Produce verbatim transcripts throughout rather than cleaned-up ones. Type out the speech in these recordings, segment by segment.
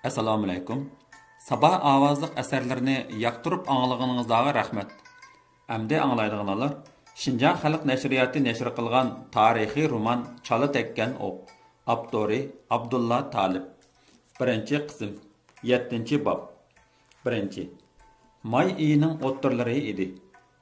ئەسسالامۇئەلەيكۇم. سابا ئاۋازلىق ئەسەرلىرىنى ياقتۇرۇپ ئاڭلىغىنىڭىزلارغا رەھمەت. ئەمدى ئاڭلايدىغىنىڭلار شىنجاڭ خەلق نەشرىياتى نەشر قىلغان تارىخىي رومان چالا تەگكەن ئوق. ئاپتورى ئابدۇللا تالىپ. بىرىنچى قىسىم. يەتتىنچى باب. بىرىنچى. ماي ئېيىنىڭ ئوتتۇرىلىرى ئىدى.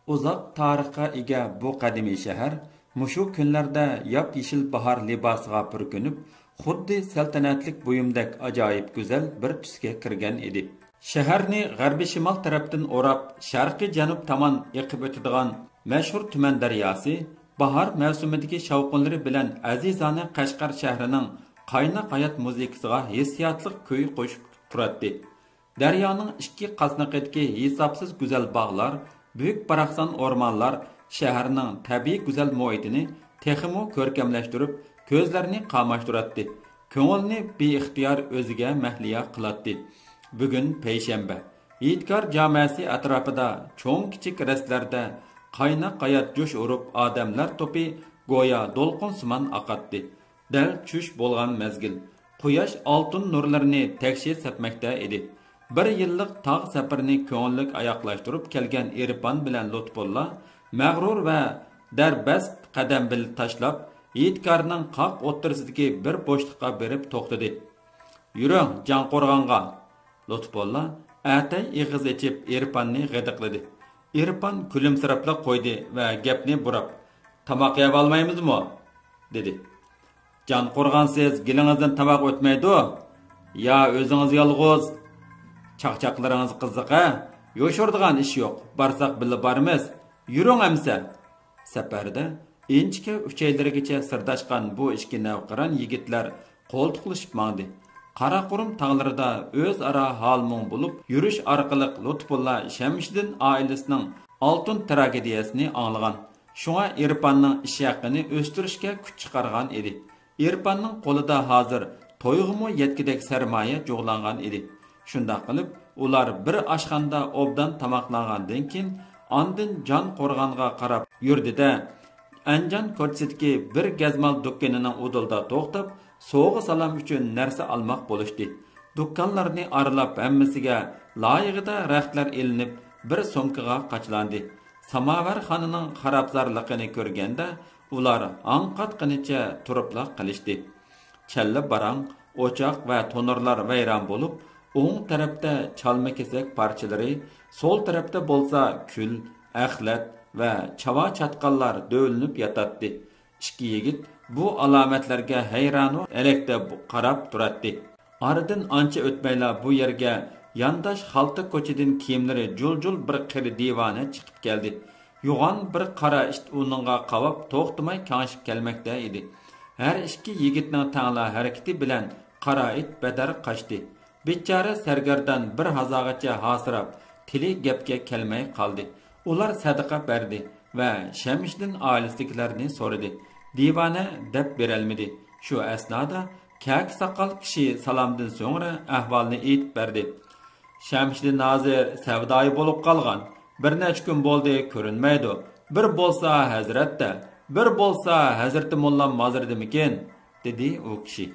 ئۇزاق تارىخقا ئىگە بۇ قەدىمىي شەھەر مۇشۇ كۈنلەردە ياپيېشىل باھار لىباسىغا پۈركىنىپ، خۇددى سەلتەنەتلىك بۇيۇمدەك ئاجايىپ گۈزەل بىر تۈسكە كىرگەن ئىدى. شەھەرنى غەربىي شىمال تەرەپتىن ئوراپ، شەرقىي جەنۇب تامان ئېقىپ ئۆتىدىغان مەشھۇر تۈمەن دەرياسى باھار مەۋسۇمىدىكى شاۋقۇنلىرى بىلەن ئەزىزانە قەشقەر شەھىرىنىڭ قايناق ھايات مۇزىكىسىغا ھېسسىياتلىق كۈي قوشۇپ تۇراتتى. دەريانىڭ ئىككى قاسنىقىدىكى ھېسابسىز گۈزەل باغلار، بۈك-باراقسان ئورمانلار شەھەرنىڭ تەبىئىي گۈزەل مۇھىتىنى تېخىمۇ كۆركەملەشتۈرۈپ، كۆزلەرنى قاماشتۇراتتى، كۆڭۈلنى بىئىختىيار ئۆزىگە مەھلىيا قىلاتتى. بۈگۈن پەيشەنبە. ھېيتگار جامەسى ئەتراپىدا چوڭ-كىچىك رەستىلەردە قايناق ھايات جۇش ئۇرۇپ، ئادەملەر توپى گويا دولقۇنسىمان ئاقاتتى. دەل چۈش بولغان مەزگىل. قۇياش ئالتۇن نۇرلىرىنى تەكشى سەپمەكتە ئىدى. بىر يىللىق تاغ سەپىرىنى كۆڭۈللۈك ئاياغلاشتۇرۇپ كەلگەن ئېرپان بىلەن لۇتپۇللا مەغرۇر ۋە دەربەست قەدەم بىلەن تاشلاپ، ھېيتگارنىڭ قاق ئوتتۇرىسىدىكى بىر بوشلۇققا بېرىپ توختىدى. يۈرۈڭ، جانقورغانغا! لۇتپۇللا ئەتەي ئېغىز ئېچىپ ئېرپاننى غىدىقلىدى. ئېرپان كۈلۈمسىرەپلا قويدى ۋە گەپنى بۇراپ، تاماق يەۋالمايمىزمۇ؟ دېدى. جانقورغانسىز گېلىڭىزدىن تاماق ئۆتمەيدۇ. يا ئۆزىڭىز يالغۇز. چاقچاقلىرىڭىز قىزىق ھە؟ يوشۇرىدىغان ئىش يوق. بارساق بىللە بارىمىز. يۈرۈڭ ئەمسە! سەپەردە ئىنچىكە ئۈچەيلىرىگىچە سىرداشقان بۇ ئىككى نەۋقىران يىگىتلەر قولتۇقلىشىپ ماڭدى. قاراقۇرۇم تاغلىرىدا ئۆزئارا ھال-مۇڭ بولۇپ يۈرۈش ئارقىلىق لۇتپۇللا شەمشىدىن ئائىلىسىنىڭ ئالتۇن تراگېدىيەسىنى ئاڭلىغان. شۇڭا ئېرپاننىڭ ئىش ھەققىنى ئۆستۈرۈشكە كۈچ چىقارغان ئىدى. ئېرپاننىڭ قولىدا ھازىر تويغىمۇ يەتكۈدەك سەرمايە جۇغلانغان ئىدى. شۇنداق قىلىپ، ئۇلار بىر ئاشخانىدا ئوبدان تاماقلانغاندىن كېيىن، ئاندىن جانقورغانغا قاراپ يۈردى-دە، ئەنجان كوچىسىدىكى بىر گەزمال دۇكىنىنىڭ ئۇدۇلىدا توختاپ، سوۋغا-سالام ئۈچۈن نەرسە ئالماق بولۇشتى. دۇكانلارنى ئارىلاپ، ھەممىسىگە لايىقىدا رەختلەر ئېلىنىپ، بىر سومكىغا قاچىلاندى. ساماۋارخانىنىڭ خارابزارلىقىنى كۆرگەندە، ئۇلار ھاڭ قاتقىنىچە تۇرۇپلا قېلىشتى. چەللە باراڭ، ئوچاق ۋە تونۇرلار ۋەيران بولۇپ، ئوڭ تەرەپتە چالما كېسەك پارچىلىرى، سول تەرەپتە بولسا كۈل، ئەخلەت ۋە چاۋا چاتقاللار دۆۋىلىنىپ ياتاتتى. ئىككى يىگىت بۇ ئالامەتلەرگە ھەيرانۇ ھەلەكتە قاراپ تۇراتتى. ئارىدىن ئانچە ئۆتمەيلا بۇ يەرگە يانداش خالتا كوچىدىن كىيىملىرى جۇل-جۇل بىر قېرى دىۋانە چىقىپ كەلدى. يوغان بىر قارا ئىت ئۇنىڭغا قاۋاپ توختىماي كاڭشىپ كەلمەكتە ئىدى. ھەر ئىككى يىگىتنىڭ تەڭلا ھەرىكىتى بىلەن قارا ئىت بەدەر قاچتى. بىچارە سەرگەردان بىر ھازاغىچە ھاسىراپ، تىلى گەپكە كەلمەي قالدى. ئۇلار سەدىقە بەردى ۋە شەمشىدىن ئائىلىسىدىكىلەرنى سورىدى. دىۋانە دەپ بېرەلمىدى. شۇ ئەسنادا كەكە ساقال كىشى سالامدىن سوڭرا ئەھۋالنى ئېيتىپ بەردى. شەمشىدىن ھازىر سەۋدايى بولۇپ قالغان. بىر نەچچە كۈن بولدى كۆرۈنمەيدۇ. بىر بولسا ھەزرەتتە، بىر بولسا ھەزرىتى موللا مازىرىدىمىكىن؟ دېدى ئۇ كىشى.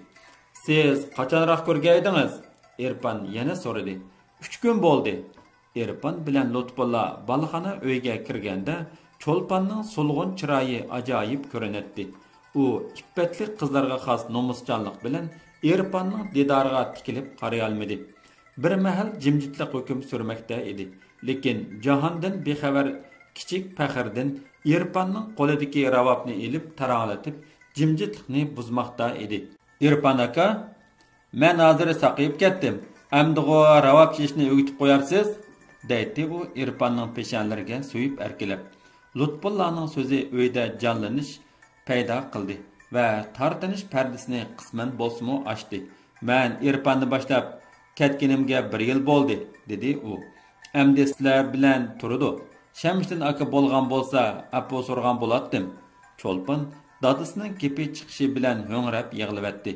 سىز قاچانراق كۆرگەيدىڭىز؟ ئېرپان يەنە سورىدى. ئۈچ كۈن بولدى. ئېرپان بىلەن لۇتپۇللا بالىخانا ئۆيگە كىرگەندە، چولپاننىڭ سولغۇن چىرايى ئاجايىپ كۆرۈنەتتى. ئۇ ئىپپەتلىك قىزلارغا خاس نومۇسچانلىق بىلەن ئېرپاننىڭ دىدارىغا تىكىلىپ قارىيالمىدى. بىر مەھەل جىمجىتلىق ھۆكۈم سۈرمەكتە ئىدى. لېكىن جاھاندىن بىخەۋەر كىچىك پەخىردىن ئېرپاننىڭ قولىدىكى راۋابنى ئېلىپ تاراڭلىتىپ، جىمجىتلىقنى بۇزماقتا ئىدى. ئېرپان ئاكا، مەن ھازىر ساقىيىپ كەتتىم. ئەمدىغۇ راۋاب چېلىشنى ئۆگىتىپ قويارسىز؟ دەيتتى ئۇ ئېرپاننىڭ پېشانىلىرىگە سۆيۈپ ئەركىلەپ. لۇتپۇللانىڭ سۆزى ئۆيدە جانلىنىش پەيدا قىلدى ۋە تارتىنىش پەردىسىنى قىسمەن بولسىمۇ ئاچتى. مەن ئېرپاننى باشلاپ كەتكىنىمگە بىر يىل بولدى، دېدى ئۇ. ئەمدى سىلەر بىلەن تۇرىدۇ. شەمشىدىن ئاكا بولغان بولسا، ئەپۇ سورىغان بولاتتىم. چولپان دادىسىنىڭ گېپى چىقىشى بىلەن ھۆڭرەپ يىغلىۋەتتى.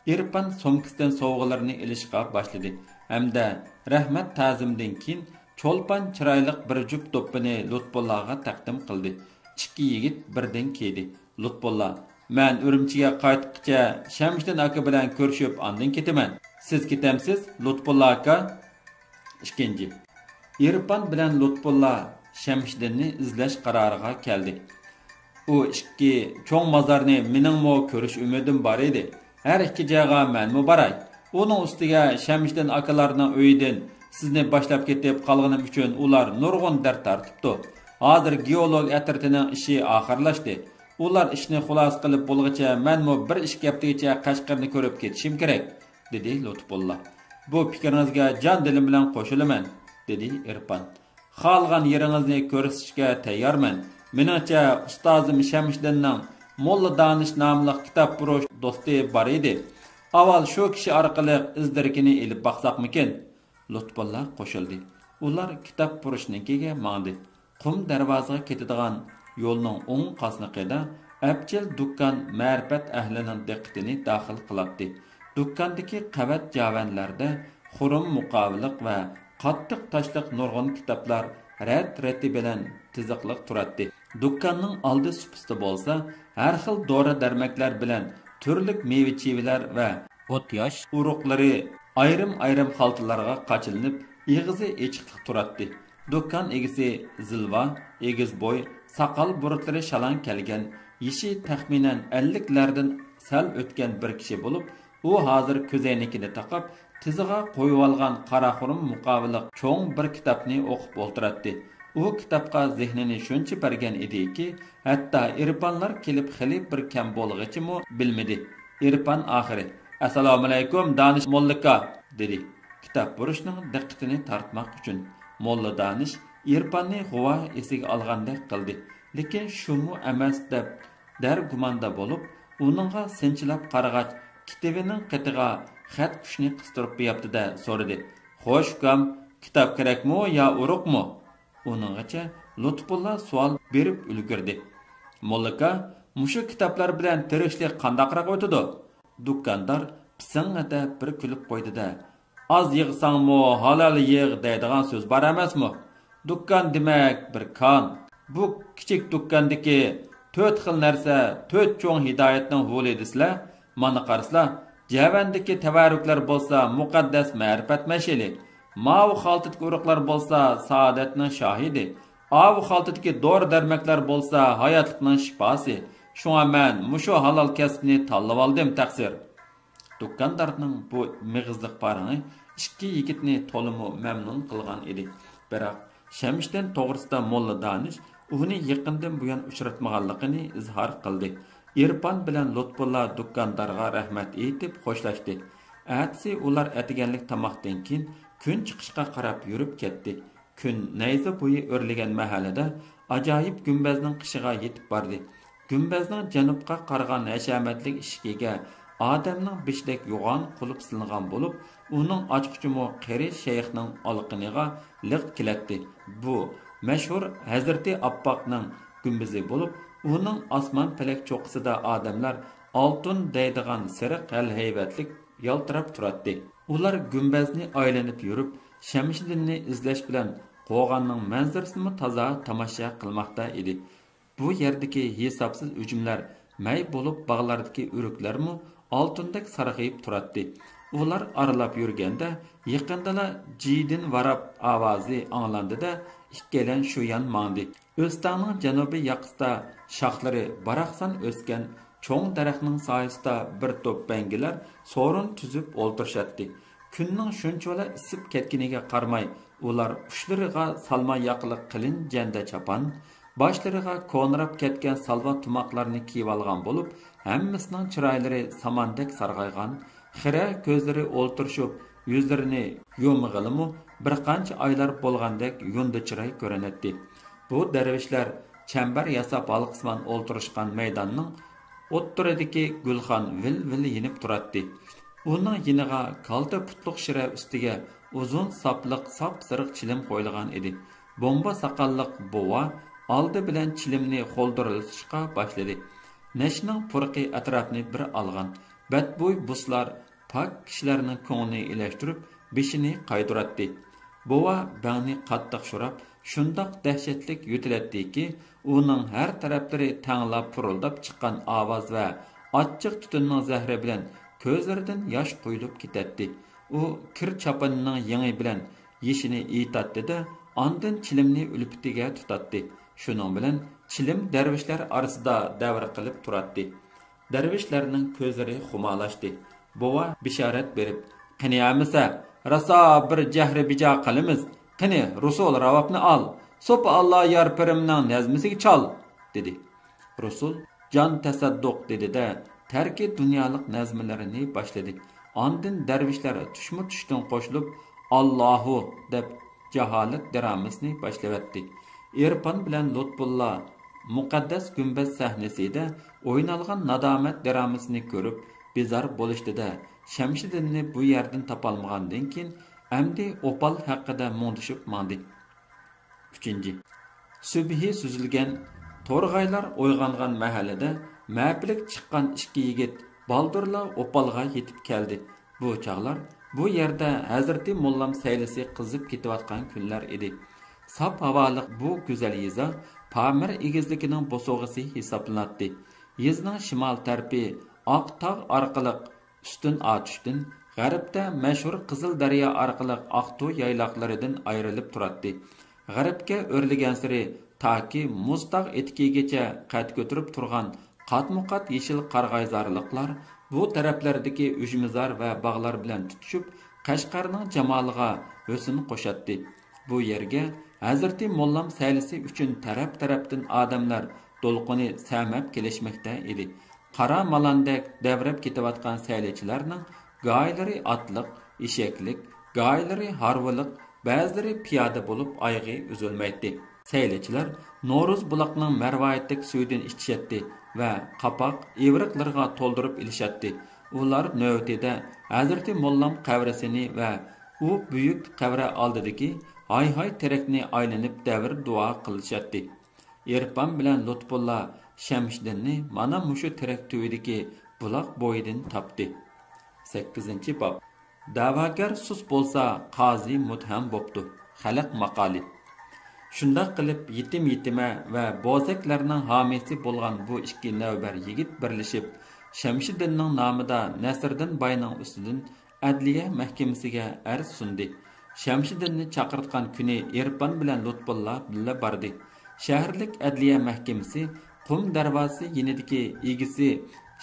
ئېرپان سومكىسىدىن سوۋغىلىرىنى ئېلىشقا باشلىدى ھەمدە رەھمەت تازىمدىن كېيىن چولپان چىرايلىق بىر جۈپ دوپپىنى لۇتپۇللاغا تەقدىم قىلدى. ئىككى يىگىت بىردىن كىيدى. لۇتپۇللا، مەن ئۈرۈمچىگە قايتقىچە شەمشىدىن ئاكا بىلەن كۆرۈشۈپ ئاندىن كېتىمەن. سىز كېتەمسىز، لۇتپۇللا ئاكا؟ ئىككىنچى. ئېرپان بىلەن لۇتپۇللا شەمشىدىننى ئىزدەش قارارىغا كەلدى. ئۇ ئىككى چوڭ مازارنى مېنىڭمۇ كۆرۈش ئۈمىدىم بار ئىدى. ھەر ئىككى جايغا مەنمۇ باراي. ئۇنىڭ ئۈستىگە شەمشىدىن ئاكىلارنىڭ ئۆيىدىن سىزنى باشلاپ كېتىپ قالغىنىم ئۈچۈن ئۇلار نۇرغۇن دەرد تارتىپتۇ. ھازىر گېئولوگ ئەترىتىنىڭ ئىشى ئاخىرلاشتى. ئۇلار ئىشنى خۇلاسە قىلىپ بولغىچە مەنمۇ بىر ئىككى ھەپتىگىچە قەشقەرنى كۆرۈپ كېتىشىم كېرەك، دېدى لۇتپۇللا. بۇ پىكرىڭىزگە جان دىلىم بىلەن قوشۇلىمەن، دېدى ئېرپان. خالىغان يېرىڭىزنى كۆرسىتىشكە تەييارمەن. مېنىڭچە، ئۇستازىم شەمشىدىننىڭ موللا دانىش ناملىق كىتابپۇرۇش دوستى بار ئىدى. ئاۋۋال شۇ كىشى ئارقىلىق ئىز دېرىكىنى ئېلىپ باقساقمىكىن؟ لۇتپۇللا قوشۇلدى. ئۇلار كىتابپۇرۇشنىڭكىگە ماڭدى. قۇم دەرۋازىغا كېتىدىغان يولنىڭ ئوڭ قاسنىقىدا ئەپچىل دۇكان مەرىپەت ئەھلىنىڭ دىققىتىنى داخىل قىلاتتى. دۇكاندىكى قەۋەت جاۋەنلەردە خۇرۇم مۇقاۋىلىق ۋە قاتتىق تاشلىق نۇرغۇن كىتابلار رەت-رېتى بىلەن تىزىقلىق تۇراتتى. دۇكاننىڭ ئالدى سۇپىسىدا بولسا، ھەر خىل دورا-دەرمەكلەر بىلەن تۈرلۈك مېۋە-چىۋىلەر ۋە ئوتياش ئۇرۇقلىرى ئايرىم-ئايرىم خالتىلارغا قاچىلىنىپ، ئېغىزى ئېچىقلىق تۇراتتى. دۇكان ئىگىسى زىلۋا، ئېگىز بوي، ساقال بۇرۇتلىرى شالاڭ كەلگەن، يېشى تەخمىنەن ئەللىكلەردىن سەل ئۆتكەن بىر كىشى بولۇپ، ئۇ ھازىر كۆزەينىكىنى تاقاپ، تىزىغا قويۇۋالغان قارا خۇرۇم مۇقاۋىلىق چوڭ بىر كىتابنى ئوقۇپ ئولتۇراتتى. ئۇ كىتابقا زېھنىنى شۇنچە بەرگەن ئىدىكى، ھەتتا ئېرپانلار كېلىپ خېلى بىر كەم بولغىچىمۇ بىلمىدى. ئېرپان ئاخىرى، «ئەسسالامۇئەلەيكۇم، دانىش موللىكا!» دېدى، كىتابپۇرۇشنىڭ دىققىتىنى تارتماق ئۈچۈن. موللا دانىش ئېرپاننى غۇۋا ئېسىگە ئالغاندەك قىلدى، لېكىن شۇمۇ ئەمەس دەپ دەرگۇماندا بولۇپ، ئۇنىڭغا سىنچىلاپ قارىغاچ، كىتىۋىنىڭ قېتىغا خەت قۇشنى قىستۇرۇپ بېرىپتۇ-دە، سورىدى، «خوش ئۇكام، كىتاب كېرەكمۇ يا ئۇرۇقمۇ؟» ئۇنىڭغىچە لۇتپۇللا سوئال بېرىپ ئۈلگۈردى. «موللاكا، مۇشۇ كىتابلار بىلەن تىرىكچىلىك قانداقراق ئۆتىدۇ؟» دۇكاندار پىسىڭڭىدە بىر كۈلۈپ قويدى-دە، «ئاز يىغساڭمۇ ھالال يىغ دەيدىغان سۆز بار ئەمەسمۇ؟ دۇكان دېمەك بىر كان. بۇ كىچىك دۇكاندىكى تۆت خىل نەرسە تۆت چوڭ ھىدايەتنىڭ ھولى دېسىلە، مانا قارىسىلا، جەۋەندىكى تەۋەررۈكلەر بولسا مۇقەددەس مەرىپەت مەشئىلى، ماۋۇ خالتىدىكى ئۇرۇقلار بولسا سائادەتنىڭ شاھىدى، ئاۋۇ خالتىدىكى دورا-دەرمەكلەر بولسا ھاياتلىقنىڭ شىپاسى. شۇڭا مەن مۇشۇ ھالال كەسىپنى تاللىۋالدىم، تەقسىر.» دۇكاندارنىڭ بۇ مېغىزلىق پارىڭى ئىككى يىگىتنى تولىمۇ مەمنۇن قىلغان ئىدى. بىراق، شەمشىدىن توغرىسىدا موللا دانىش ئۇنى يېقىندىن بۇيان ئۇچراتمىغانلىقىنى ئىزھار قىلدى. ئېرپان بىلەن لۇتپۇللا دۇكاندارغا رەھمەت ئېيتىپ خوشلاشتى. ئەتىسى ئۇلار ئەتىگەنلىك تاماقتىن كېيىن كۈن چىقىشقا قاراپ يۈرۈپ كەتتى. كۈن نەيزە بويى ئۆرلىگەن مەھەللىدە ئاجايىپ گۈمبەزنىڭ قېشىغا يېتىپ باردى. گۈمبەزنىڭ جەنۇبقا قارىغان ھەشەمەتلىك ئىشىكىگە ئادەمنىڭ بېشىدەك يوغان قۇلۇپ سېلىنغان بولۇپ، ئۇنىڭ ئاچقۇچىمۇ قېرى شەيخنىڭ ئالىقىنىغا لىق كېلەتتى. بۇ مەشھۇر ھەزرىتى ئاپپاقنىڭ گۈمبىزى بولۇپ، ئۇنىڭ ئاسمان پەلەك چوققىسىدا ئادەملەر ئالتۇن دەيدىغان سېرىق ھەل-ھەيۋەتلىك يالتىراپ تۇراتتى. ئۇلار گۈمبەزنى ئايلىنىپ يۈرۈپ، شەمشىدىننى ئىزدەش بىلەن قوغاننىڭ مەنزىرىسىنىمۇ تازا تاماشا قىلماقتا ئىدى. بۇ يەردىكى ھېسابسىز ئۈجۈملەر، مەي بولۇپ باغلاردىكى ئۆرۈكلەرمۇ ئالتۇندەك سارغىيىپ تۇراتتى. ئۇلار ئارىلاپ يۈرگەندە، يېقىندىلا جىدىن ۋاراپ ئاۋازى ئاڭلاندى-دە، ئىككىيلەن شۇ يان ماڭدى. ئۆستەڭنىڭ جەنۇبىي ياقىسىدا شاخلىرى باراقسان ئۆسكەن چوڭ دەرەخنىڭ سايىسىدا بىر توپ بەڭگىلەر سورۇن تۈزۈپ ئولتۇرۇشاتتى. كۈننىڭ شۇنچىۋالا ئىسسىپ كەتكىنىگە قارىماي، ئۇلار ئۇچلىرىغا سالما ياقىلىق قېلىن جەندە چاپان، باشلىرىغا كونىراپ كەتكەن سالۋا تۇماقلارنى كىيىۋالغان بولۇپ، ھەممىسىنىڭ چىرايلىرى ساماندەك سارغايغان، خىرە كۆزلىرى ئولتۇرۇشۇپ، يۈزلىرىنى يۇمىغىلىمۇ بىر قانچە ئايلار بولغاندەك يۇندى چىراي كۆرۈنەتتى. بۇ دەرۋىشلەر چەمبەر ياساپ ھالقىسىمان ئولتۇرۇشقان مەيداننىڭ ئوتتۇرىدىكى گۈلخان ۋىل-ۋىل يېنىپ تۇراتتى. ئۇنىڭ يېنىغا كالتە پۇتلۇق شىرە ئۈستىگە ئۇزۇن ساپلىق ساپسېرىق چىلىم قويۇلغان ئىدى. بومبا ساقاللىق بوۋا ئالدى بىلەن چىلىمنى خولدۇرلىتىشقا باشلىدى. نەشنىڭ پۇرىقى ئەتراپنى بىر ئالغان. بەدبۇي بۇسلار پاك كىشىلەرنىڭ كۆڭلىنى ئىلەشتۈرۈپ، بېشىنى قايدۇراتتى. بوۋا بەڭنى قاتتىق شوراپ، شۇنداق دەھشەتلىك يۆتىلەتتىكى، ئۇنىڭ ھەر تەرەپلىرى تەڭلا پۇرۇلداپ چىققان ئاۋاز ۋە ئاچچىق تۈتۈننىڭ زەھىرى بىلەن كۆزلىرىدىن ياش قۇيۇلۇپ كېتەتتى. ئۇ كىر چاپىنىنىڭ يېڭى بىلەن يېشىنى ئېيتاتتى-دە، ئاندىن چىلىمنى ئۈلپىتىگە تۇتاتتى. شۇنىڭ بىلەن چىلىم دەرۋىشلەر ئارىسىدا دەۋر قىلىپ تۇراتتى. دەرۋىشلەرنىڭ كۆزلىرى خۇمارلاشتى. بوۋا بېشارەت بېرىپ، «قېنى ئەمىسە، راسا بىر جەھرى بىجا قىلىمىز. قېنى، رۇسۇل راۋابنى ئال، سوپى ئاللا يار پىرىمنىڭ نەزمىسىگە چال!» دېدى. رۇسۇل جان تەسەددۇق دېدى-دە، تەركى دۇنيالىق نەزمىلىرىنى باشلىدى. ئاندىن دەرۋىشلەر تۇشمۇ تۇشتىن قوشۇلۇپ، «ئاللاھۇ» دەپ جاھالەت دىرامىسىنى باشلىۋەتتى. ئېرپان بىلەن لۇتپۇللا مۇقەددەس گۈمبەز سەھنىسىدە ئوينالغان نادامەت دىرامىسىنى كۆرۈپ بىزار بولۇشتى-دە، شەمشىدىننى بۇ يەردىن تاپالمىغاندىن كېيىن، ئەمدى ئوپال ھەققىدە مۇڭدىشىپ ماڭدى. ئۈچىنچى. سۈبھى سۈزۈلگەن، تورغايلار ئويغانغان مەھەللىدە مەپىلىك چىققان ئىككى يىگىت بالدۇرلا ئوپالغا يېتىپ كەلدى. بۇ چاغلار بۇ يەردە ھەزرىتى موللام سەيلىسى قىزىپ كېتىۋاتقان كۈنلەر ئىدى. ساپ ھاۋالىق بۇ گۈزەل يېزا پامىر ئېگىزلىكىنىڭ بوسۇغىسى ھېسابلىناتتى. يېزىنىڭ شىمال تەرىپى ئاق تاغ ئارقىلىق ئۈستۈن ئاتۇشتىن، غەربتە مەشھۇر قىزىل دەريا ئارقىلىق ئاقتۇ يايلاقلىرىدىن ئايرىلىپ تۇراتتى. غەربكە ئۆرلىگەنسېرى تاكى مۇز تاغ ئېتىكىگىچە قەد كۆتۈرۈپ تۇرغان قاتمۇقات يېشىل قارىغايزارلىقلار بۇ تەرەپلەردىكى ئۈجمىزار ۋە باغلار بىلەن تۇتىشىپ، قەشقەرنىڭ جامالىغا ھۆسن قوشاتتى. بۇ يەرگە ھەزرىتى موللام سەيلىسى ئۈچۈن تەرەپ-تەرەپتىن ئادەملەر دولقۇنى سەمەپ كېلىشمەكتە ئىدى. قارا مالاندەك دەۋرەپ كېتىۋاتقان سەيلىچىلەرنىڭ گاھىلىرى ئاتلىق، ئېشەكلىك، گاھىلىرى ھارۋىلىق، بەزىلىرى پىيادە بولۇپ ئايىغى ئۈزۈلمەيتتى. سەيلىچىلەر نورۇز بۇلاقنىڭ مەرۋايىتلىك سۈيىدىن ئىچىشەتتى ۋە قاپاق، ئىۋرىقلىرىغا تولدۇرۇپ ئېلىشاتتى. ئۇلار نۆۋىتىدە ھەزرىتى موللام قەبرىسىنى ۋە ئۇ بۈيۈك قەبرە ئالدىدىكى ھاي-ھاي تېرەكنى ئايلىنىپ دەۋر دۇئا قىلىشاتتى. ئېرپان بىلەن لۇتپۇللا شەمشىدىننى مانا مۇشۇ تېرەك تۈۋىدىكى بۇلاق بويىدىن تاپتى. سەككىزىنچى باب. دەۋاگەر سۇس بولسا، قازى مۇتھەم بوپتۇ. خەلق ماقالى. شۇنداق قىلىپ، يېتىم-يېتىمە ۋە بوزەكلەرنىڭ ھامىيسى بولغان بۇ ئىككى نەۋبەر يىگىت بىرلىشىپ، شەمشىدىننىڭ نامىدا نەسىردىن باينىڭ ئۈستىدىن ئەدلىيە مەھكىمىسىگە ئەرز سۇندى. شەمشىدىننى چاقىرتقان كۈنى ئېرپان بىلەن لۇتپۇللا بىللە باردى. شەھەرلىك ئەدلىيە مەھكىمىسى قۇم دەرۋازىسى يېنىدىكى ئىگىسى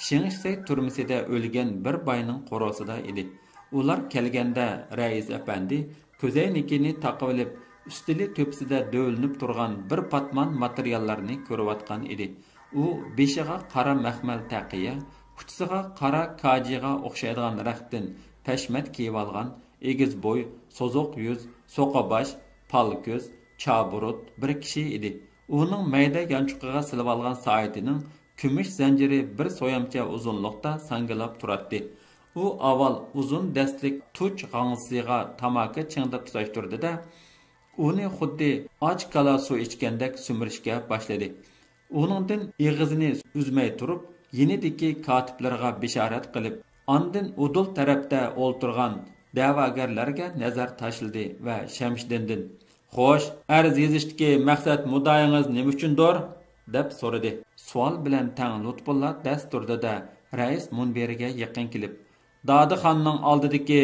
شېڭشىسەي تۈرمىسىدە ئۆلگەن بىر باينىڭ قورۇسىدا ئىدى. ئۇلار كەلگەندە رەئىس ئەپەندى كۆزەينىكىنى تاقىۋېلىپ، ئۈستىلى تۆپىسىدە دۆۋىلىنىپ تۇرغان بىر پاتمان ماتېرىياللارنى كۆرۈۋاتقان ئىدى. ئۇ بېشىغا قارا مەخمەل تەقىيە، ئۇچىسىغا قارا كاجىغا ئوخشايدىغان رەختتىن پەشمەت كىيىۋالغان، ئېگىز بوي، سوزۇق يۈز، سوقا باش، پال كۆز، چابۇرۇت بىر كىشى ئىدى. ئۇنىڭ مەيدە يانچۇقىغا سېلىۋالغان سائىتىنىڭ كۈمۈش زەنجىرى بىر سويامچە ئۇزۇنلۇقتا ساڭگىلاپ تۇراتتى. ئۇ ئاۋۋال ئۇزۇن دەستلىك تۇچ غاڭزىسىغا تاماكا چىڭداپ تۇتاشتۇردى-دە، ئۇنى خۇددى ئاچ كالا سۇ ئىچكەندەك سۈمۈرۈشكە باشلىدى. ئۇنىڭدىن ئېغىزىنى ئۈزمەي تۇرۇپ، يېنىدىكى كاتىپلىرىغا بېشارەت قىلىپ، ئاندىن ئۇدۇل تەرەپتە ئولتۇرغان دەۋاگەرلەرگە نەزەر تاشلىدى ۋە شەمشىدىندىن، «خوش، ئەرز يېزىشتىكى مەقسەت مۇددىئايىڭىز نېمە ئۈچۈندۇر؟» دەپ سورىدى. سوئال بىلەن تەڭ لۇتپۇللا دەس تۇردى-دە، رەئىس مۇنبىرىگە يېقىن كېلىپ، «دادىخاننىڭ ئالدىدىكى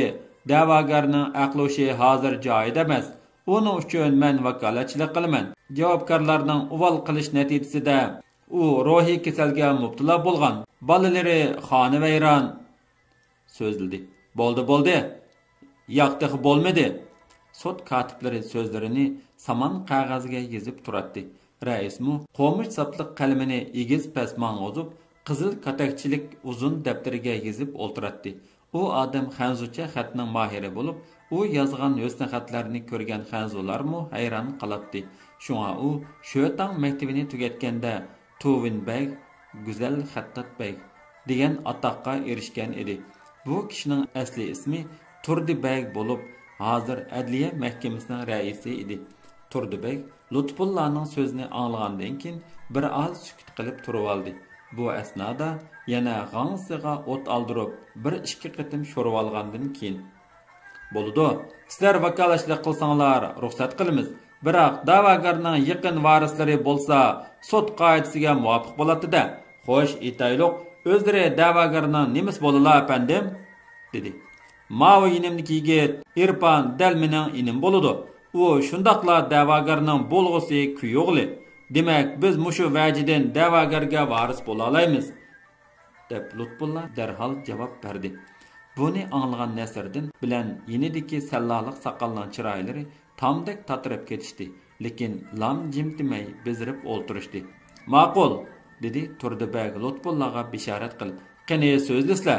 دەۋاگەرنىڭ ئەقلىھوشى ھازىر جايىدا ئەمەس. ئۇنىڭ ئۈچۈن مەن ۋاكالەتچىلىك قىلىمەن. جاۋابكارلارنىڭ ئۇۋال قىلىش نەتىجىسىدە ئۇ روھىي كېسەلگە مۇپتىلا بولغان. بالىلىرى خانىۋەيران.» سۆزلىدى. «بولدى، بولدى. ياق، تېخى بولمىدى.» سوت كاتىپلىرى سۆزلىرىنى سامان قەغەزگە يېزىپ تۇراتتى. رەئىسمۇ قومۇش ساپلىق قەلىمىنى ئېگىز-پەس ماڭغۇزۇپ، قىزىل كاتەكچىلىك ئۇزۇن دەپتىرىگە يېزىپ ئولتۇراتتى. ئۇ ئادەم خەنزۇچە خەتنىڭ ماھىرى بولۇپ، ئۇ يازغان ھۆسنىخەتلەرنى كۆرگەن خەنزۇلارمۇ ھەيران قالاتتى. شۇڭا ئۇ شۆتاڭ مەكتىۋىنى تۈگەتكەندە، تۇۋىن بەگ، گۈزەل خەتتات بەگ دېگەن ئاتاققا ئېرىشكەن ئىدى. بۇ كىشىنىڭ ئەسلى ئىسمى تۇردى بەگ بولۇپ، ھازىر ئەدلىيە مەھكىمىسىنىڭ رەئىسى ئىدى. تۇردى بەگ لۇتپۇللانىڭ سۆزىنى ئاڭلىغاندىن كېيىن، بىر ئاز سۈكۈت قىلىپ تۇرۇۋالدى. بۇ ئەسنادا يەنە غاڭزىسىغا ئوت ئالدۇرۇپ، بىر ئىككى قېتىم شورىۋالغاندىن كېيىن، «بولىدۇ، سىلەر ۋاكالەتچىلىك قىلساڭلار، رۇخسەت قىلىمىز. بىراق، دەۋاگەرنىڭ يېقىن ۋارىسلىرى بولسا، سوت قائىدىسىگە مۇۋاپىق بولاتتى-دە. خوش، ئېيتايلۇق، ئۆزلىرى دەۋاگەرنىڭ نېمىسى بولىلا، ئەپەندىم؟» دېدى. ماۋۇ يېنىمدىكى يىگىت ئېرپان دەل مېنىڭ ئىنىم بولىدۇ. ئۇ شۇنداقلا دەۋاگەرنىڭ بولغۇسى كۈيئوغلى. دېمەك، بىز مۇشۇ ۋەجىدىن دەۋاگەرگە ۋارىس بولالايمىز، دەپ لۇتپۇللا دەرھال جاۋاب بەردى. بۇنى ئاڭلىغان نەسىردىن بىلەن يېنىدىكى سەللالىق ساقالنىڭ چىرايلىرى تامدەك تاتىرىپ كېتىشتى، لېكىن لام جىم دېمەي بېزىرىپ ئولتۇرۇشتى. ماقۇل، دېدى تۇردى بەگ لۇتپۇللاغا بېشارەت قىلىپ. قېنى سۆزلىسىلە.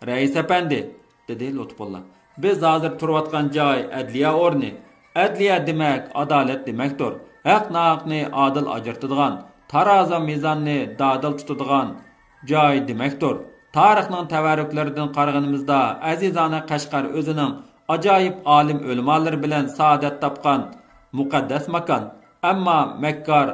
رەئىس ئەپەندى، دېدى لۇتپۇللا، بىز ھازىر تۇرۇۋاتقان جاي ئەدلىيە ئورنى. ئەدلىيە دېمەك ئادالەت دېمەكتۇر. ھەق ناھەقنى ئادىل ئاجرىتىدىغان، تارازا مىزاننى دادىل تۇتىدىغان جاي دېمەكتۇر. تارىخنىڭ تەۋەررۈكلىرىدىن قارىغىنىمىزدا، ئەزىزانە قەشقەر ئۆزىنىڭ ئاجايىپ ئالىم ئۆلىمالىرى بىلەن سائادەت تاپقان مۇقەددەس ماكان. ئەمما مەككار،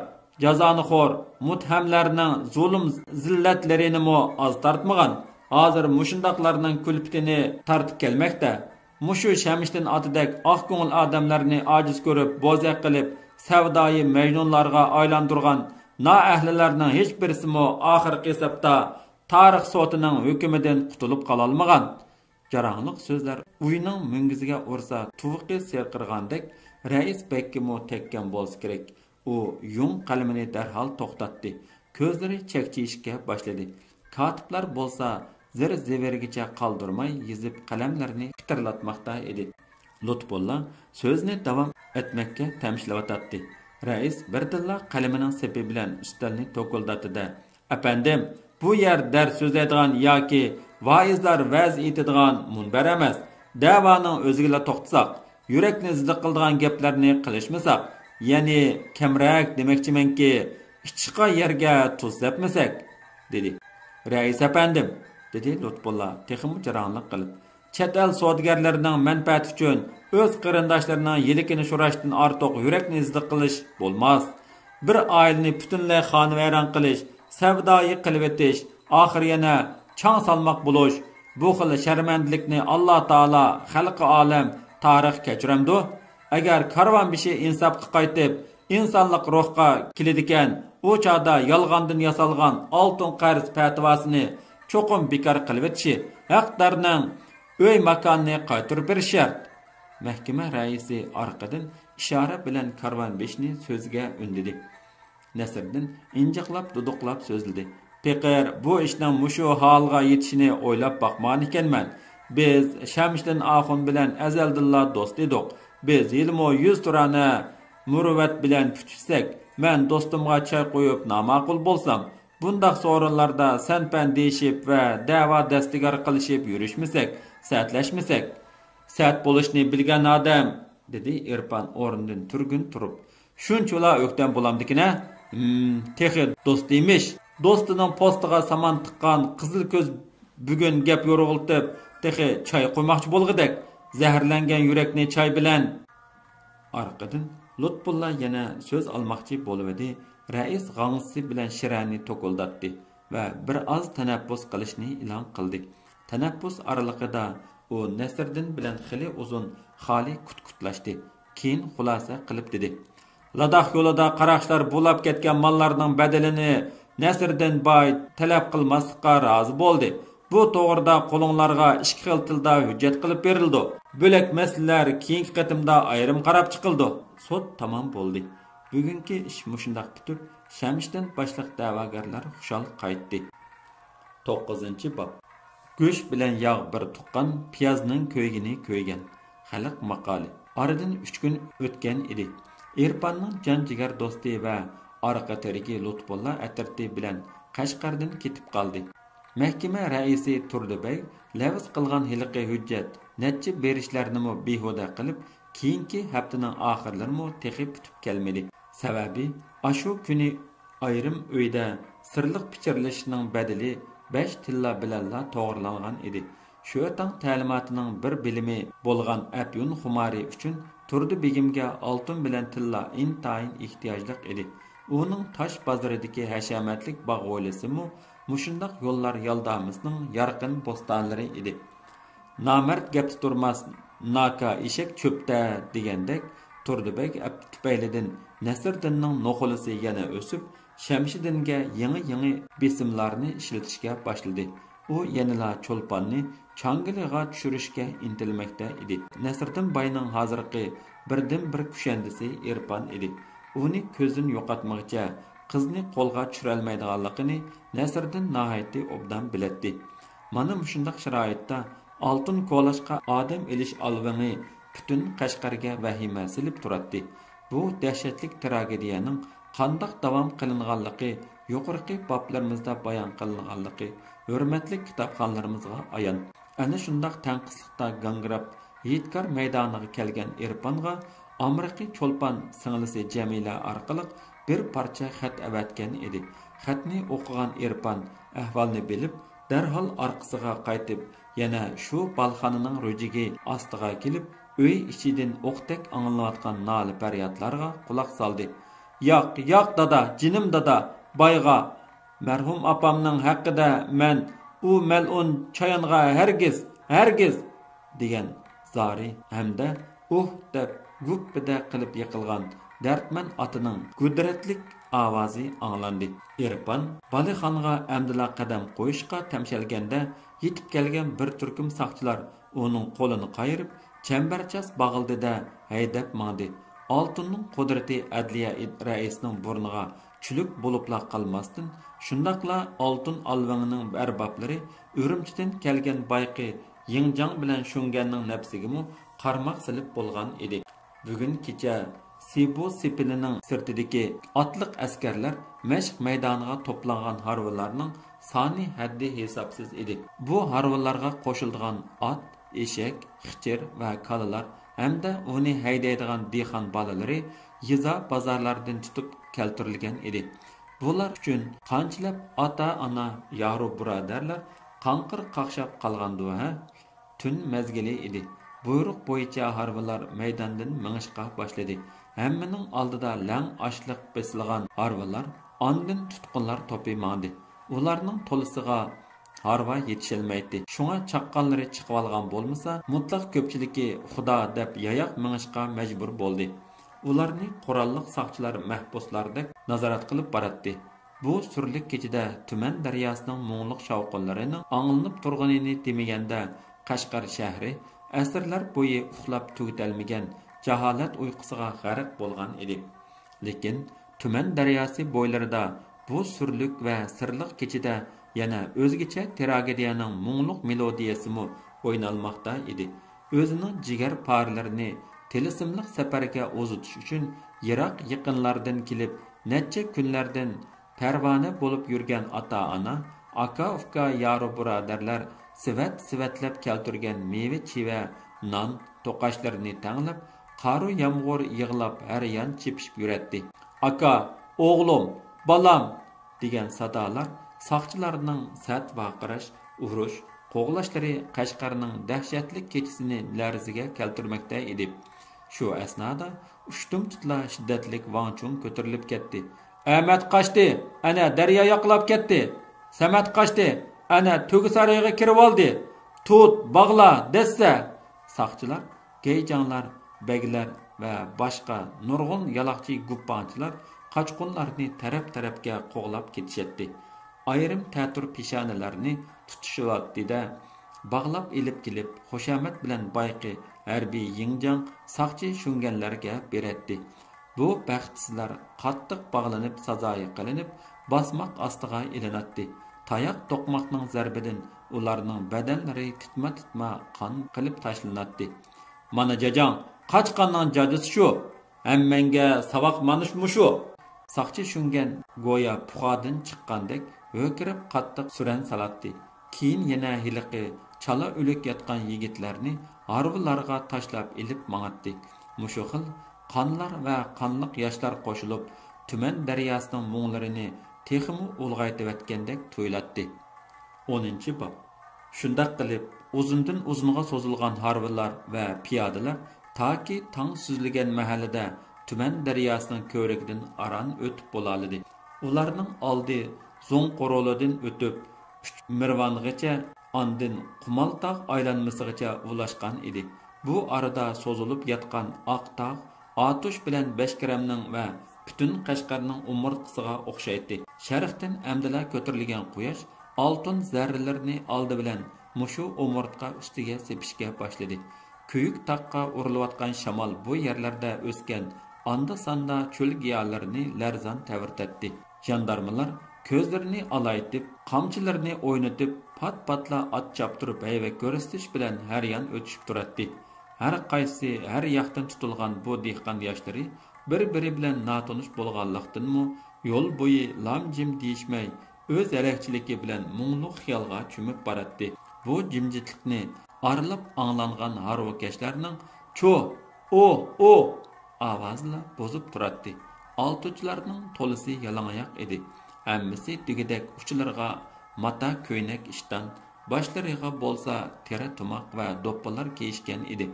جازانىخور، مۇتتەھەملەرنىڭ زۇلۇم زىللەتلىرىنىمۇ ئاز تارتمىغان، ھازىر مۇشۇنداقلارنىڭ كۈلپىتىنى تارتىپ كەلمەكتە. مۇشۇ شەمشىدىن ئاتىدەك ئاق كۆڭۈل ئادەملەرنى ئاجىز كۆرۈپ، بوزەك قىلىپ، سەۋدايى مەجنۇنلارغا ئايلاندۇرغان نائەھلىلەرنىڭ ھېچبىرسىمۇ ئاخىرقى ھېسابتا تارىخ سوتىنىڭ ھۆكمىدىن قۇتۇلۇپ قالالمىغان. جاراڭلىق سۆزلەر ئۇينىڭ مۈڭگۈزىگە ئۇرسا، تۇۋىقى سىرقىرىغاندەك، رەئىس بەگكىمۇ تەگكەن بولسا كېرەك. ئۇ يۇڭ قەلىمىنى دەرھال توختاتتى. كۆزلىرى چەكچىيىشكە باشلىدى. كاتىپلار بولسا زىر-زېۋىرگىچە قالدۇرماي يېزىپ، قەلەملىرىنى پىتىرلاتماقتا ئىدى. لۇتپۇللا سۆزىنى داۋام ئەتمەككە تەمشىلىۋاتاتتى. رەئىس بىردىنلا قەلىمىنىڭ سېپى بىلەن ئۈستەلنى توكۇلداتتى-دە، ئەپەندىم، بۇ يەر دەرس سۆزلەيدىغان ياكى ۋائىزلار ۋەز ئېيتىدىغان مۇنبەر ئەمەس. دەۋانىڭ ئۆزىگىلا توختىساق، يۈرەكنى زىددىق قىلىدىغان گەپلەرنى قىلىشمىساق، يەنى كەمرەك دېمەكچىمەنكى، ئىچىقان يەرگە تۇز سەپمىسەك، دېدى. رەئىس ئەپەندىم، دېدى لۇتپۇللا تېخىمۇ جاراڭلىق قىلىپ، چەت ئەل سودىگەرلىرىنىڭ مەنپەئەتى ئۈچۈن ئۆز قېرىنداشلىرىنىڭ يىلىكىنى شوراشتىن ئارتۇق يۈرەكنى زىددىق قىلىش بولماس. بىر ئائىلىنى پۈتۈنلەي خانىۋەيران قىلىش، سەۋدايى قىلىۋېتىش، ئاخىرى يەنە چاڭ سالماق بولۇش، بۇ خىل شەرمەندىلىكنى ئاللا تائالا، خەلقى ئالەم، تارىخ كەچۈرەمدۇ؟ ئەگەر كارۋان بېشى ئىنساپقا قايتىپ، ئىنسانلىق روھقا كېلىدىكەن، ئۇ چاغدا يالغاندىن ياسالغان ئالتۇن قەرز پەتىۋاسىنى چوقۇم بىكار قىلىۋېتىشى، ھەقدارنىڭ ئۆي ماكانىنى قايتۇرۇپ بېرىش شەرت. مەھكىمە رەئىسى ئارقىدىن ئىشارە بىلەن كارۋان بېشىنى سۆزگە ئۈندىدى. نەسىردىن ئىنجىقلاپ دۇدۇقلاپ سۆزلىدى. پېقىر، بۇ ئىشنىڭ مۇشۇ ھالغا يېتىشىنى ئويلاپ باقمىغان ئىكەنمەن. بىز شەمشىدىن ئاخۇن بىلەن ئەزەلدىنلا دوست ئىدۇق. بىز ھېلىمۇ يۈز تۇرانە مۇرۇۋۋەت بىلەن پۈتۈشسەك، مەن دوستۇمغا چاي قۇيۇپ ناماقۇل بولسام، بۇنداق سورۇنلاردا سەن-پەن دېيىشىپ ۋە دەۋا دەستىگەر قىلىشىپ يۈرۈشمىسەك، سەتلەشمىسەك. سەت بولۇشنى بىلگەن ئادەم، دېدى ئېرپان ئورنىدىن تۈرگۈن تۇرۇپ. شۇنچىۋالا ئۆكتەم بولامدىكىنە؟ ھىم، تېخى دوست ئىمىش. دوستىنىڭ پوستىغا سامان تىققان قىزىل كۆز بۈگۈن گەپ يورغىلىتىپ، تېخى چاي قۇيماقچى بولغۇدەك. زەھەرلەنگەن يۈرەكنى چاي بىلەن. ئارقىدىن لۇتپۇللا يەنە سۆز ئالماقچى بولۇۋىدى، رەئىس غاڭزىسى بىلەن شىرەنى توكۇلداتتى ۋە بىر ئاز تەنەپپۇس قىلىشنى ئېلان قىلدى. تەنەپپۇس ئارىلىقىدا ئۇ نەسىردىن بىلەن خېلى ئۇزۇن خالىي كۇتكۇتلاشتى. كېيىن خۇلاسە قىلىپ دېدى: لاداخ يولىدا قاراقچىلار بۇلاپ كەتكەن ماللارنىڭ بەدىلىنى نەسىردىن باي تەلەپ قىلماسلىققا رازى بولدى. بۇ توغرىدا قولۇڭلارغا ئىككى خىل تىلدا ھۆججەت قىلىپ بېرىلىدۇ. بۆلەك مەسىلىلەر كېيىنكى قېتىمدا ئايرىم قاراپ چىقىلىدۇ. سوت تامام بولدى. بۈگۈنكى ئىش مۇشۇنداق پۈتۈپ، شەمشىدىن باشلىق دەۋاگەرلەر خۇشال قايتتى. توققۇزىنچى باب. گۆش بىلەن ياغ بىر تۇغقان، پىيازنىڭ كۆيگىنى كۆيگەن. خەلق ماقالى. ئارىدىن ئۈچ كۈن ئۆتكەن ئىدى. ئېرپاننىڭ جان جىگەر دوستى ۋە ئارقا تىرىكى لۇتپۇللا ئەترىتى بىلەن قەشقەردىن كېتىپ قالدى. مەھكىمە رەئىسى تۇردى بەگ لەۋز قىلغان ھېلىقى ھۆججەت، نەچچە بېرىشلەرنىمۇ بىھۇدە قىلىپ، كېيىنكى ھەپتىنىڭ ئاخىرلىرىمۇ تېخى پۈتۈپ كەلمىدى. سەۋەبى، ئاشۇ كۈنى ئايرىم ئۆيدە سىرلىق پىچىرلىشىشنىڭ بەدىلى بەش تىللا بىلەنلا توغرىلانغان ئىدى. شۆتاڭ تەلىماتىنىڭ بىر بىلىمى بولغان ئەپيۈن خۇمارى ئۈچۈن تۇردى بېگىمگە ئالتۇن بىلەن تىللا ئىنتايىن ئېھتىياجلىق ئىدى. ئۇنىڭ تاش بازىرىدىكى ھەشەمەتلىك باغ ھويلىسىمۇ مۇشۇنداق يوللار يالدامىسىنىڭ يارقىن بوستانلىرى ئىدى. نامەرد گەپتە تۇرماس، ناكا ئېشەك چۆپتە، دېگەندەك، تۇردى بەگ ئەپ-، تۈپەيلىدىن نەسىردىننىڭ نوخۇلىسى يەنە ئۆسۈپ، شەمشىدىنگە يېڭى-يېڭى بېسىملارنى ئىشلىتىشكە باشلىدى. ئۇ يەنىلا چولپاننى چاڭگىلىغا چۈشۈرۈشكە ئىنتىلمەكتە ئىدى. نەسىردىن باينىڭ ھازىرقى بىردىنبىر كۈشەندىسى ئېرپان ئىدى. ئۇنى كۆزدىن يوقاتمىغىچە، قىزنى قولغا چۈشۈرەلمەيدىغانلىقىنى نەسىردىن ناھايىتى ئوبدان بىلەتتى. مانا مۇشۇنداق شارائىتتا ئالتۇن كولاشقا ئادەم ئېلىش ئالۋىڭى پۈتۈن قەشقەرگە ۋەھىمە سېلىپ تۇراتتى. بۇ دەھشەتلىك تراگېدىيەنىڭ قانداق داۋام قىلىنغانلىقى يۇقىرىقى بابلىرىمىزدا بايان قىلىنغانلىقى ھۆرمەتلىك كىتابخانلىرىمىزغا ئايان. ئەنە شۇنداق تەڭقىسلىقتا گاڭگىراپ، ھېيتگار مەيدانىغا كەلگەن ئېرپانغا ئامرىقى چولپان سىڭلىسى جەمىلە ئارقىلىق بىر پارچە خەت ئەۋەتكەن ئىدى. خەتنى ئوقۇغان ئېرپان ئەھۋالنى بىلىپ، دەرھال ئارقىسىغا قايتىپ، يەنە شۇ بالخانىنىڭ رۆجىگى ئاستىغا كېلىپ، ئۆي ئىچىدىن ئوقتەك ئاڭلىنىۋاتقان نالە-پەريادلارغا قۇلاق سالدى. «ياق، ياق، دادا، جېنىم دادا، بايغا، مەرھۇم ئاپامنىڭ ھەققىدە مەن ئۇ مەلئۇن چايانغا ھەرگىز، ھەرگىز!» دېگەن زارى ھەمدە «ئۇھ» دەپ گۈپپىدە قىلىپ يىقىلغان دەردمەن ئاتىنىڭ گۈدرەتلىك ئاۋازى ئاڭلاندى. ئېرپان بالىخانغا ئەمدىلا قەدەم قويۇشقا تەمشەلگەندە، يېتىپ كەلگەن بىر تۈركۈم ساقچىلار ئۇنىڭ قولىنى قايرىپ، چەمبەرچاس باغلىدى-دە ھەيدەپ ماڭدى. ئالتۇننىڭ قۇدرىتى ئەدلىيە رەئىسىنىڭ بۇرنىغا چۈلۈك بولۇپلا قالماستىن، شۇنداقلا ئالتۇن ئالۋىڭىنىڭ ئەربابلىرى ئۈرۈمچىدىن كەلگەن بايىقى يىڭجاڭ بىلەن شۇڭگەننىڭ نەپسىگىمۇ قارماق سېلىپ بولغان ئىدى. بۈگۈن كېچە سىبۇ سېپىلىنىڭ سىرتىدىكى ئاتلىق ئەسكەرلەر مەشق مەيدانىغا توپلانغان ھارۋىلارنىڭ سانى ھەددى ھېسابسىز ئىدى. بۇ ھارۋىلارغا قوشۇلىدىغان ئات، ئېشەك، خىچىر ۋە كالىلار ھەمدە ئۇنى ھەيدەيدىغان دېھقان بالىلىرى يېزا بازارلاردىن تۇتۇپ كەلتۈرۈلگەن ئىدى. بۇلار ئۈچۈن قانچىلەپ ئاتا-ئانا، يارۇ بۇرادەرلەر قاڭقىر قاقشاپ قالغاندۇ ھە؟ تۈن مەزگىلى ئىدى. بۇيرۇق بويىچە ھارۋىلار مەيداندىن مېڭىشقا باشلىدى. ھەممىنىڭ ئالدىدا لەڭ ئاشلىق بېسىلغان ھارۋىلار، ئاندىن تۇتقۇنلار توپى ماڭدى. ئۇلارنىڭ تولىسىغا ھارۋا يېتىشەلمەيتتى. شۇڭا چاققانلىرى چىقىۋالغان بولمىسا، مۇتلەق كۆپچىلىكى خۇدا دەپ ياياق مېڭىشقا مەجبۇر بولدى. ئۇلارنى قوراللىق ساقچىلار مەھبۇسلاردەك نازارەت قىلىپ باراتتى. بۇ سۈرلۈك كېچىدە تۈمەن دەرياسىنىڭ مۇڭلۇق شاۋقۇنلىرىنىڭ ئاڭلىنىپ تۇرغىنىنى دېمىگەندە، قەشقەر شەھىرى ئەسىرلەر بويى ئۇخلاپ تۈگىتەلمىگەن جاھالەت ئۇيقۇسىغا غەرق بولغان ئىدى. لېكىن تۈمەن دەرياسى بويلىرىدا بۇ سۈرلۈك ۋە سىرلىق كېچىدە يەنە ئۆزگىچە تراگېدىيەنىڭ مۇڭلۇق مېلودىيەسىمۇ ئوينالماقتا ئىدى. ئۆزىنىڭ جىگەر پارىلىرىنى تىلسىملىق سەپەرگە ئۇزىتىش ئۈچۈن يىراق يېقىنلاردىن كېلىپ، نەچچە كۈنلەردىن پەرۋانە بولۇپ يۈرگەن ئاتا-ئانا، ئاكا-ئۇكا، يارۇ بۇرادەرلەر سېۋەت-سېۋەتلەپ كەلتۈرگەن مېۋە-چېۋە، نان، توقاچلىرىنى تەڭلەپ، قارۇ يامغۇر يىغلاپ ھەر يان چېپىشىپ يۈرەتتى. «ئاكا، ئوغلۇم، بالام!» دېگەن سادالار، ساقچىلارنىڭ سەت ۋارقىراش، ئۇرۇش، قوغلاشلىرى قەشقەرنىڭ دەھشەتلىك كېچىسىنى لەرزىگە كەلتۈرمەكتە ئىدى. شۇ ئەسنادا ئۇشتۇمتۇتلا شىددەتلىك ۋاڭچۇڭ كۆتۈرۈلۈپ كەتتى. «ئەمەت قاچتى، ئەنە دەريا ياقىلاپ كەتتى! سەمەت قاچتى، ئەنە تۆگە سارىيىغا كىرىۋالدى! تۇت، باغلا، دەسسە!» ساقچىلار، گەيجاڭلار، بەگلەر ۋە باشقا نۇرغۇن يالاقچى گۇپپاڭچىلار قاچقۇنلارنى تەرەپ-تەرەپكە قوغلاپ كېتىشەتتى. ئايرىم تەتۈر پېشانىلەرنى تۇتۇشۇۋاتتى-دە، باغلاپ ئېلىپ كېلىپ، خۇشامەت بىلەن بايىقى ھەربىي يىڭجاڭ ساقچى شۇڭگەنلەرگە بېرەتتى. بۇ بەختسىزلەر قاتتىق باغلىنىپ، سازايى قىلىنىپ، باسماق ئاستىغا ئېلىناتتى. تاياق توقماقنىڭ زەربىدىن ئۇلارنىڭ بەدەنلىرى تىتما-تىتما قان قىلىپ تاشلىناتتى. «مانا جاجاڭ، قاچقاننىڭ جاجىسى شۇ! ھەممەڭگە ساۋاق مانا مۇشۇ!» ساقچى شۇڭگەن گويا پۇخادىن چىققاندەك ھۆركىرەپ قاتتىق سۈرەن سالاتتى. كېيىن يەنە ھېلىقى چالا ئۆلۈك ياتقان يىگىتلەرنى ھارۋىلارغا تاشلاپ ئېلىپ ماڭاتتى. مۇشۇ خىل قانلار ۋە قانلىق ياشلار قوشۇلۇپ، تۈمەن دەرياسىنىڭ مۇڭلىرىنى تېخىمۇ ئۇلغايتىۋەتكەندەك تۇيۇلاتتى. ئونىنچى باب. شۇنداق قىلىپ، ئۇزۇندىن ئۇزۇنغا سوزۇلغان ھارۋىلار ۋە پىيادىلەر تاكى تاڭ سۈزۈلگەن مەھەللىدە تۈمەن دەرياسىنىڭ كۆۋرۈكىدىن ئاران ئۆتۈپ بولالىدى. ئۇلارنىڭ ئالدى زوڭ قورۇلىدىن ئۆتۈپ، ئۈچ مىرۋانغىچە، ئاندىن قۇمالتاغ ئايلانمىسىغىچە ئۇلاشقان ئىدى. بۇ ئارىدا سوزۇلۇپ ياتقان ئاق تاغ ئاتۇش بىلەن بەشكىرەمنىڭ ۋە پۈتۈن قەشقەرنىڭ ئومۇرتقىسىغا ئوخشايتتى. شەرقتىن ئەمدىلا كۆتۈرۈلگەن قۇياش ئالتۇن زەررىلىرىنى ئالدى بىلەن مۇشۇ ئومۇرتقا ئۈستىگە سېپىشكە باشلىدى. كۆيۈك تاغقا ئۇرۇلۇۋاتقان شامال بۇ يەرلەردە ئۆسكەن ئاندا-ساندا چۆل گىياھلىرىنى لەرزان تەۋرىتەتتى. ژاندارمىلار كۆزلىرىنى ئالايتىپ، قامچىلىرىنى ئوينىتىپ، پات-پاتلا ئات چاپتۇرۇپ ھەيۋە كۆرسىتىش بىلەن ھەر يان ئۆتۈشۈپ تۇراتتى. ھەر قايسىسى ھەر ياقتىن تۇتۇلغان بۇ دېھقان ياشلىرى بىر-بىرى بىلەن ناتونۇش بولغانلىقتىنمۇ، يول بويى لام-جىم دېيىشمەي، ئۆز ھەلەكچىلىكى بىلەن مۇڭلۇق خىيالغا چۆمۈپ باراتتى. بۇ جىمجىتلىقنى ئارىلاپ ئاڭلانغان ھارۋىكەشلەرنىڭ چۇ، ئۇ، ئۇ ئاۋازىلا بۇزۇپ تۇراتتى. ئالتۇنچىلارنىڭ تولىسى يالاڭاياق ئىدى. ھەممىسى دېگۈدەك ئۇچىلىرىغا ماتا، كۆينەك، ئىشتان، باشلىرىغا بولسا تېرە تۇماق ۋە دوپپىلار كىيىشكەن ئىدى.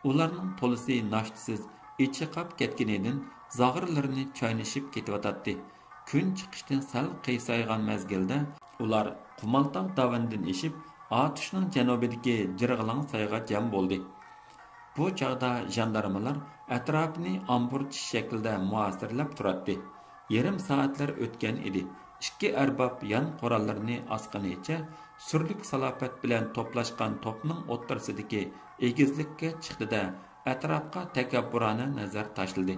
ئۇلارنىڭ تولىسى ناشتىسىز ئېچىقاپ كەتكىنىدىن زاغرىلىرىنى چاينىشىپ كېتىۋاتاتتى. كۈن چىقىشتىن سەل قىيسايغان مەزگىلدە ئۇلار قۇمانتاغ داۋىنىدىن ئېشىپ، ئاتۇشنىڭ جەنۇبىدىكى جىرغىلاڭ سايغا جەم بولدى. بۇ چاغدا ژاندارمىلار ئەتراپىنى ئامبۇر چىش شەكلىدە مۇھاسىرىلەپ تۇراتتى. يېرىم سائەتلەر ئۆتكەن ئىدى. ئىككى ئەرباب يان قوراللىرىنى ئاسقىنىچە سۈرلۈك سالاپەت بىلەن توپلاشقان توپنىڭ ئوتتۇرىسىدىكى ئېگىزلىككە چىقتى-دە، ئەتراپقا تەكەببۇرانە نەزەر تاشلىدى.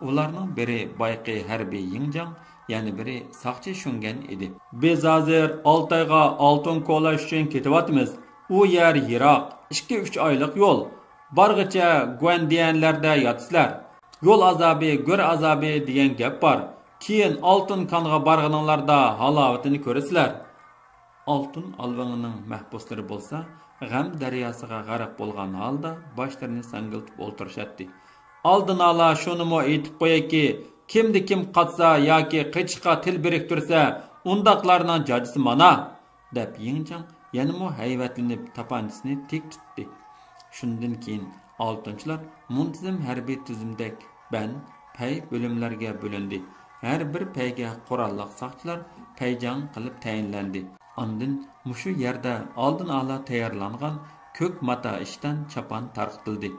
ئۇلارنىڭ بىرى بايىقى ھەربىي يىڭجاڭ، يەنە بىرى ساقچى شۇڭگەن ئىدى. بىز ھازىر ئالتايغا ئالتۇن كولاش ئۈچۈن كېتىۋاتىمىز. ئۇ يەر يىراق، ئىككى-ئۈچ ئايلىق يول. بارغىچە گۇەندىيەنلەردە ياتىسىلەر. يول ئازابى، گۆر ئازابى دېگەن گەپ بار. كېيىن ئالتۇن كانغا بارغىنىڭلاردا ھالاۋىتىنى كۆرىسىلەر. ئالتۇن ئالۋاڭنىڭ مەھبۇسلىرى بولسا غەم دەرياسىغا غەرق بولغان ھالدا باشلىرىنى ساڭگىلتىپ ئولتۇرۇشاتتى. ئالدىنئالا شۇنىمۇ ئېيتىپ قويايكى، كىمدە كىم قاچسا ياكى قېچىشقا تىل بىرىكتۈرسە، ئۇنداقلارنىڭ جاجىسى مانا! دەپ يىڭجاڭ يەنىمۇ ھەيۋەتلىنىپ تاپانچىسىنى تىك تۇتتى. شۇندىن كېيىن ئالتۇنچىلار مۇنتىزىم ھەربىي تۈزۈمدەك بەن، پەي بۆلۈملەرگە بۆلۈندى. ھەر بىر پەيگە قوراللىق ساقچىلار پەيجاڭ قىلىپ تەيىنلەندى. ئاندىن مۇشۇ يەردە ئالدىنئالا تەييارلانغان كۆك ماتا ئىشتان چاپان تارقىتىلدى.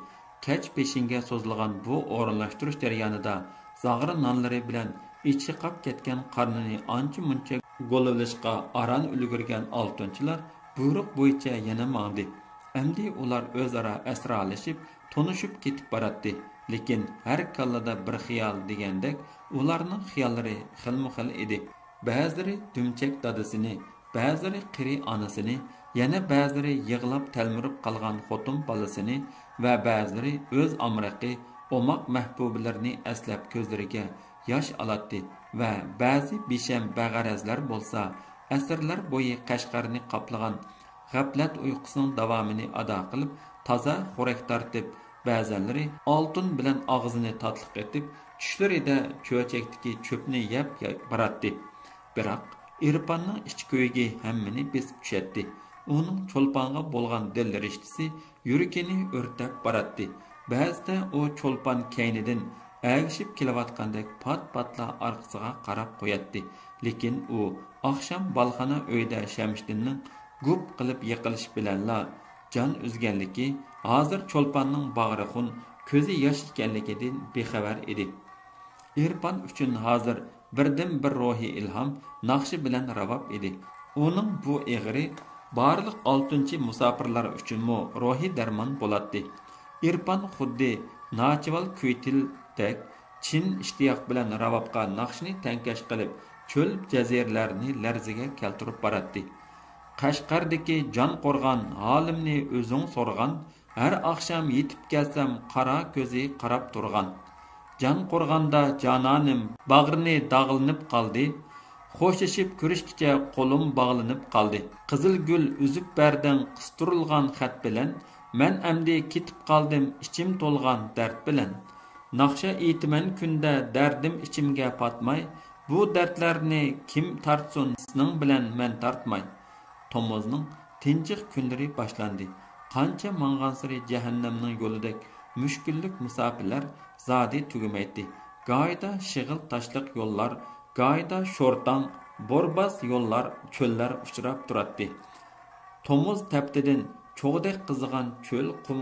كەچ پېشىنگە سوزۇلغان بۇ ئورۇنلاشتۇرۇش جەريانىدا زاغرا نانلىرى بىلەن ئېچىقاپ كەتكەن قارنىنى ئانچە-مۇنچە گولىۋېلىشقا ئاران ئۈلگۈرگەن ئالتۇنچىلار بۇيرۇق بويىچە يەنە ماڭدى. ئەمدى ئۇلار ئۆزئارا ئەسرالىشىپ، تونۇشۇپ كېتىپ باراتتى. لېكىن ھەر كاللىدا بىر خىيال دېگەندەك ئۇلارنىڭ خىياللىرى خىلمۇخىل ئىدى. بەزىلىرى دۈمچەك دادىسىنى، بەزىلىرى قېرى ئانىسىنى، يەنە بەزىلىرى يىغلاپ تەلمۈرۈپ قالغان خوتۇن بالىسىنى ۋە بەزىلىرى ئۆز ئامراقى، ئوماق مەھبۇبىلىرىنى ئەسلەپ كۆزلىرىگە ياش ئالاتتى ۋە بەزى بىشەم بەغەرەزلەر بولسا ئەسىرلەر بويى قەشقەرنى قاپلىغان غەپلەت ئۇيقۇسىنىڭ داۋامىنى ئادا قىلىپ، تازا خورەك تارتىپ، بەزەنلىرى ئالتۇن بىلەن ئاغزىنى تاتلىق ئېتىپ، چۈشلىرىدە چۆچەكتىكى چۆپنى يەپ باراتتى. بىراق، ئېرپاننىڭ ئىچ كۆيۈكى ھەممىنى بېسىپ چۈشەتتى. ئۇنىڭ چولپانغا بولغان دىل رىشتىسى يۈرىكىنى ئۆرتەپ باراتتى. بەزىدە ئۇ چولپان كەينىدىن ئەگىشىپ كېلىۋاتقاندەك پات-پاتلا ئارقىسىغا قاراپ قوياتتى. لېكىن ئۇ ئاخشام بالخانا ئۆيدە شەمشىدىننىڭ گۇپ قىلىپ يىقىلىشى بىلەنلا جان ئۈزگەنلىكى، ھازىر چولپاننىڭ باغرى خۇن، كۆزى ياش ئىكەنلىكىدىن بىخەۋەر ئىدى. ئېرپان ئۈچۈن ھازىر بىردىنبىر روھىي ئىلھام ناخشا بىلەن راۋاب ئىدى. ئۇنىڭ بۇ ئېغىرى بارلىق ئالتۇنچى مۇساپىرلار ئۈچۈنمۇ روھىي دەرمان بولاتتى. ئېرپان خۇددى ناچىۋال كۈي تىلدەك چىن ئىشتىياق بىلەن راۋابقا ناخشىنى تەڭكەش قىلىپ، چۆل جەزىرىلەرنى لەرزىگە كەلتۈرۈپ باراتتى. قەشقەردىكى جان قورغان، ھالىمنى ئۆزۈڭ سورىغان، ھەر ئاخشام يېتىپ كەلسەم قارا كۆزى قاراپ تۇرغان. جان قورغاندا جانانىم باغرىنى داغلىنىپ قالدى. خوشلىشىپ كۆرۈشكىچە قولۇم باغلىنىپ قالدى. قىزىل گۈل ئۈزۈپ بەردىڭ قىستۇرۇلغان خەت بىلەن، مەن ئەمدى كېتىپ قالدىم ئىچىم تولغان دەرد بىلەن. ناخشا ئېيتىمەن كۈندە دەردىم ئىچىمگە پاتماي، بۇ دەردلەرنى كىم تارتسۇن سېنىڭ بىلەن مەن تارتماي. تومۇزنىڭ تىنچىق كۈنلىرى باشلاندى. قانچە ماڭغانسېرى جەھەننەمنىڭ يولىدەك مۈشكۈللۈك مۇساپىلەر زادى تۈگىمەيتتى. گاھىدا شېغىل تاشلىق يوللار، گاھىدا شورتاڭ، بورباس يوللار، چۆللەر ئۇچراپ تۇراتتى. تومۇز تەپتىدىن چوغدەك قىزىغان چۆل قۇم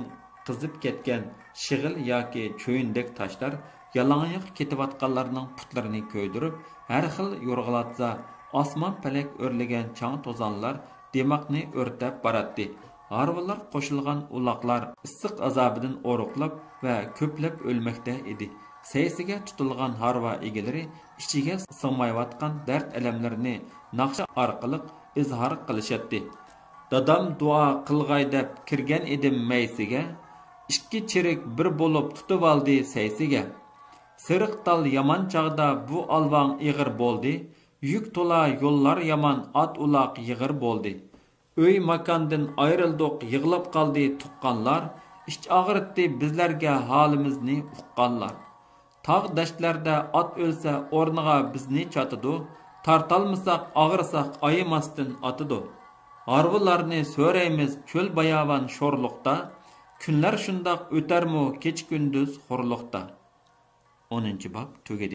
قىزىپ كەتكەن شېغىل ياكى چۆيۈندەك تاشلار يالاڭاياق كېتىۋاتقانلارنىڭ پۇتلىرىنى كۆيدۈرۈپ، ھەر خىل يورغىلاتسا، ئاسمان پەلەك ئۆرلىگەن چاڭ توزانلار دىماقنى ئۆرتەپ باراتتى. ھارۋىلار قوشۇلغان ئۇلاقلار ئىسسىق ئازابىدىن ئورۇقلاپ ۋە كۆپلەپ ئۆلمەكتە ئىدى. سەيسىگە تۇتۇلغان ھارۋا ئىگىلىرى ئىچىگە سىغمايۋاتقان دەرد-ئەلەملىرىنى ناخشا ئارقىلىق ئىزھار قىلىشاتتى. دادام دۇئا قىلغاي دەپ كىرگەن ئىدىم مەيسىگە، ئىككى چېرىك بىر بولۇپ تۇتۇۋالدى سەيسىگە. سېرىق تال يامان چاغدا بۇ ئالۋاڭ ئېغىر بولدى، يۈك تولا يوللار يامان ئات-ئۇلاق يىغىر بولدى. ئۆي-ماكاندىن ئايرىلدۇق، يىغلاپ قالدى تۇغقانلار، ئىچ ئاغرىتتى بىزلەرگە ھالىمىزنى ئۇققانلار. تاغ-دەشتلەردە ئات ئۆلسە ئورنىغا بىزنى چاتىدۇ، تارتالمىساق، ئاغرىساق ئايىماستىن ئاتىدۇ. ھارۋىلارنى سۆرەيمىز چۆل-باياۋان شورلۇقتا، كۈنلەر شۇنداق ئۆتەرمۇ كېچە-كۈندۈز خورلۇقتا. ئونىنچى باب تۈگىدى.